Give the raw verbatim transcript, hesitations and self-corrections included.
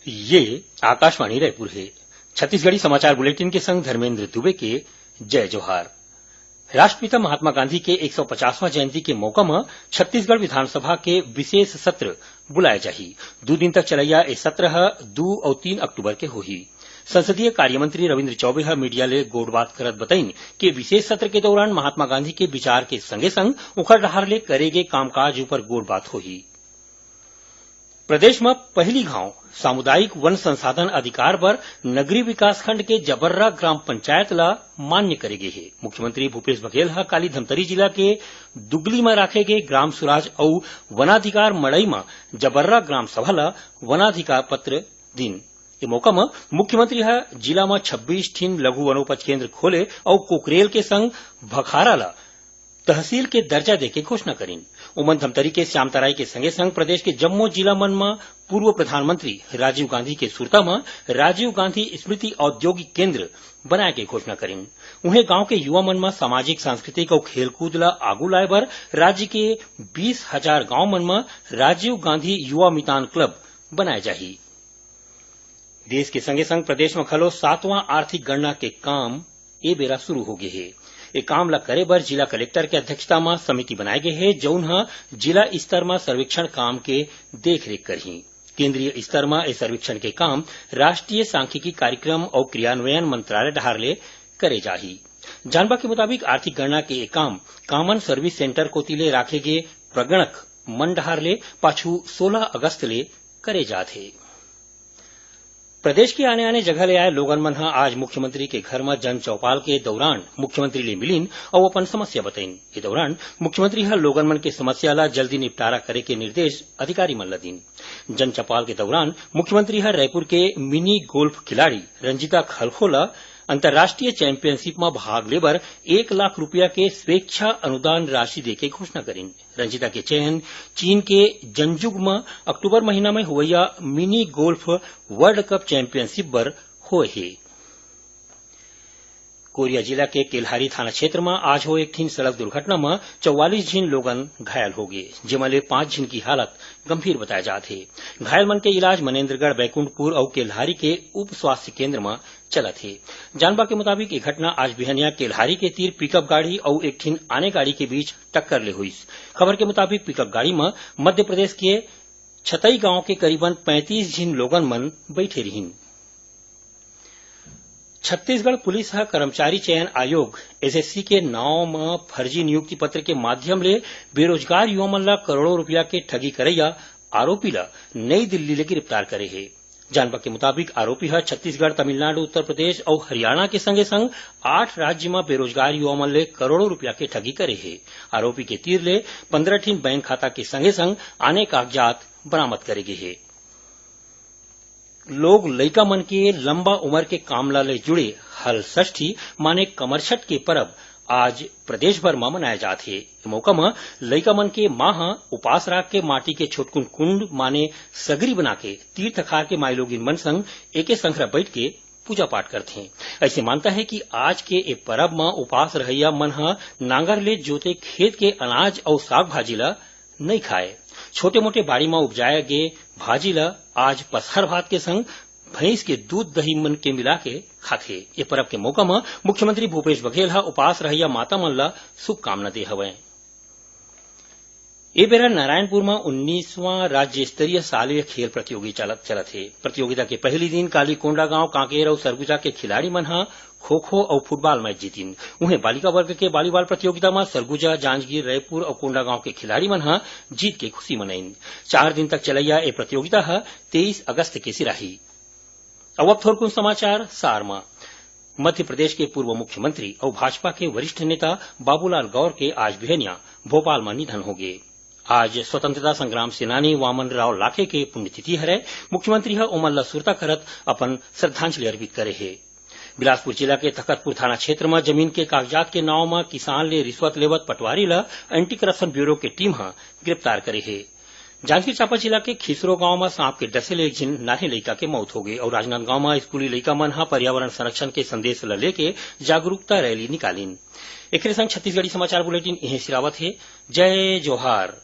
ये आकाशवाणी रायपुर हे। छत्तीसगढ़ी समाचार बुलेटिन के संग धर्मेंद्र दुबे के जय जोहार। राष्ट्रपिता महात्मा गांधी के एक सौ पचासवां जयंती के मौका म छत्तीसगढ़ विधानसभा के विशेष सत्र बुलाए जाही। दू दिन तक चलइया ए सत्र ह दू अउ तीन अक्टूबर के होही। संसदीय कार्य मंत्री रविंद्र चौबे ह मीडिया ले गोठबात करत बताइन कि विशेष सत्र के दौरान महात्मा गांधी के विचार के संगे संग उखर डहार ले करे गे कामकाज ऊपर गोठबात होही। प्रदेश म पहिली घांव सामुदायिक वन संसाधन अधिकार बर नगरी विकासखंड के जबर्रा ग्राम पंचायत ल मान्य करे गे हे। मुख्यमंत्री भूपेश बघेल ह काली धमतरी जिला के दुगली म राखे गे ग्राम सुराज अउ वनाधिकार मड़ई म जबर्रा ग्राम सभा ल वनाधिकार पत्र दिन। ए मौका म मुख्यमंत्री ह जिला म छब्बीस ठिन लघु वनोपज केंद्र खोले अउ कोकरेल के संग भखारा ल तहसील के दर्जा देके घोषणा करिन। उमन धमतरी के श्यामतराई के संगे संग प्रदेश के जम्मो जिला मन म पूर्व प्रधानमंत्री राजीव गांधी के सुरता म राजीव गांधी स्मृति औद्योगिक केंद्र बनाए के घोषणा करिन। उहें गांव के युवा मन म सामाजिक, सांस्कृतिक अउ खेलकूद ल आगू लाए बर राज्य के बीस हजार गांव मन म राजीव गांधी युवा मितान क्लब बनाए जाही। देश के संगे संग प्रदेश म घलो सातवां आर्थिक गणना के काम ए बेरा शुरू हो गे हे। ए काम ल करे बर जिला कलेक्टर के अध्यक्षता म समिति बनाए गे हे, जउन ह जिला स्तर म सर्वेक्षण काम के देखरेख करही। केंद्रीय स्तर म ए सर्वेक्षण के काम राष्ट्रीय सांख्यिकी कार्यक्रम अउ क्रियान्वयन मंत्रालय डहार ले करे जाही। जानबा के मुताबिक, आर्थिक गणना के ए काम कॉमन सर्विस सेंटर कोति ले राखे गे प्रगणक मन डहार ले पाछू सोलह अगस्त ले करे जात हे। प्रदेश के आने-आने जगह ले आए लोगन मन ह आज मुख्यमंत्री के घर म जन चौपाल के दौरान मुख्यमंत्री ले मिलिन अउ अपन समस्या बतइन। ए दौरान मुख्यमंत्री ह लोगन मन के समस्या ल जल्दी निपटारा करे के निर्देश अधिकारी मन ल दिन। जन चौपाल के दौरान मुख्यमंत्री ह रायपुर के मिनी गोल्फ खिलाड़ी रंजिता खलखो ल अंतर्राष्ट्रीय चैंपियनशिप म भाग लेबर एक लाख रुपया के स्वेच्छा अनुदान राशि देके घोषणा करिन। रंजिता के चयन चीन के जंजुग म अक्टूबर महीना म होवइया mini golf world cup championship बर होए हे। कोरिया जिला के केल्हारी थाना क्षेत्र म आज हो एक ठिन सड़क दुर्घटना म चौवालीस झिन लोगन घायल हो गे, जेमा ले पांच झिन की हालत गंभीर बताए जात हे। घायल मन के इलाज मनेंद्रगढ़, बैकुंठपुर अउ केल्हारी के उप स्वास्थ्य केंद्र म चलत हे। जानबा के मुताबिक, ये घटना आज बिहनिया केल्हारी के तीर पिकअप गाड़ी अउ एक ठिन आने गाड़ी के बीच टक्कर ले होइस। खबर के मुताबिक, पिकअप गाड़ी म मध्य प्रदेश के छतई गांव के करीबन पैंतीस झिन लोगन मन बइठे रिहिन। छत्तीसगढ़ पुलिस ह कर्मचारी चयन आयोग, एसएससी, के नांव म फर्जी नियुक्ति पत्र के माध्यम ले बेरोजगार युवा मन ल करोड़ों रुपया के ठगी करइया आरोपी ल नई दिल्ली ले गिरफ्तार करे हे। जानबा के मुताबिक, आरोपी ह छत्तीसगढ़, तमिलनाडु, उत्तर प्रदेश अउ हरियाणा के संगे संग आठ राज्य म बेरोजगार युवा मन ले करोड़ों रुपया के ठगी करे हे। आरोपी के तीर ले पंद्रह ठिन बैंक खाता के संगे संग आने कागजात बरामद करे गे हे। लोग लइका मन के लंबा उमर के काम ल ले जुड़े हल षष्ठी माने कमरछठ के परब आज प्रदेश भर म मनाए जात हे। ए मौका म लइका मन के मां ह उपास राख के माटी के छोटकुन कुंड माने सगरी बना के तीर तखार के माईलोगिन मन संग एके संघरा बइठ के पूजा पाठ करथे। अइसे मानता हे कि आज के ए परब म उपास रहइया मन ह नांगर ले जोते खेत के अनाज अउ साग भाजी ल नइ खाय। छोटे मोटे बाड़ी म उपजाए गे भाजी ल आज पसहर भात के संग भैंस के दूध दही मन के मिला के खाथे। ये परब के मौका म मुख्यमंत्री भूपेश बघेल ह उपास रहइया माता मन ल शुभकामना दे हवय। ए बेरा नारायणपुर म उन्नीसवां राज्य स्तरीय सालवीय खेल प्रतियोगी चलत, चलत हे। प्रतियोगिता के पहली दिन काली कोंडागांव, कांकेर अउ सरगुजा के खिलाड़ी मन ह खो-खो अउ फुटबॉल मैच जीतिन। उहें, बालिका वर्ग के वॉलीबॉल प्रतियोगिता म सरगुजा, जांजगीर, रायपुर अउ कोंडागांव के खिलाड़ी मन ह जीत के खुशी मनाइन। चार दिन तक चलइया ए प्रतियोगिता ह तेईस अगस्त के सिराही। अउ अब थोरकुन समाचार सार म। मध्य प्रदेश के पूर्व मुख्यमंत्री अउ भाजपा के वरिष्ठ नेता बाबूलाल गौर के आज बिहनिया भोपाल म निधन होगे। आज स्वतंत्रता संग्राम सेनानी वामन राव लाखे के पुण्यतिथि हरय। मुख्यमंत्री ह ओमन ल सुरता करत अपन श्रद्धांजलि अर्पित करे हे। बिलासपुर जिला के तखतपुर थाना क्षेत्र म जमीन के कागजात के नांव म किसान ले रिश्वत लेवत पटवारी ल एंटी करप्शन ब्यूरो के टीम ह गिरफ्तार करे हे। जांजगीर चांपा जिला के खिसरो गांव म सांप के डसे ले एक झिन नान्हे लइका के मौत होगे अउ राजनांदगांव म स्कूली लइका मन ह पर्यावरण संरक्षण के संदेश ल लेके जागरूकता रैली निकालिन। एखरे संग छत्तीसगढ़ी समाचार बुलेटिन इहें सिरावत हे। जय जोहार।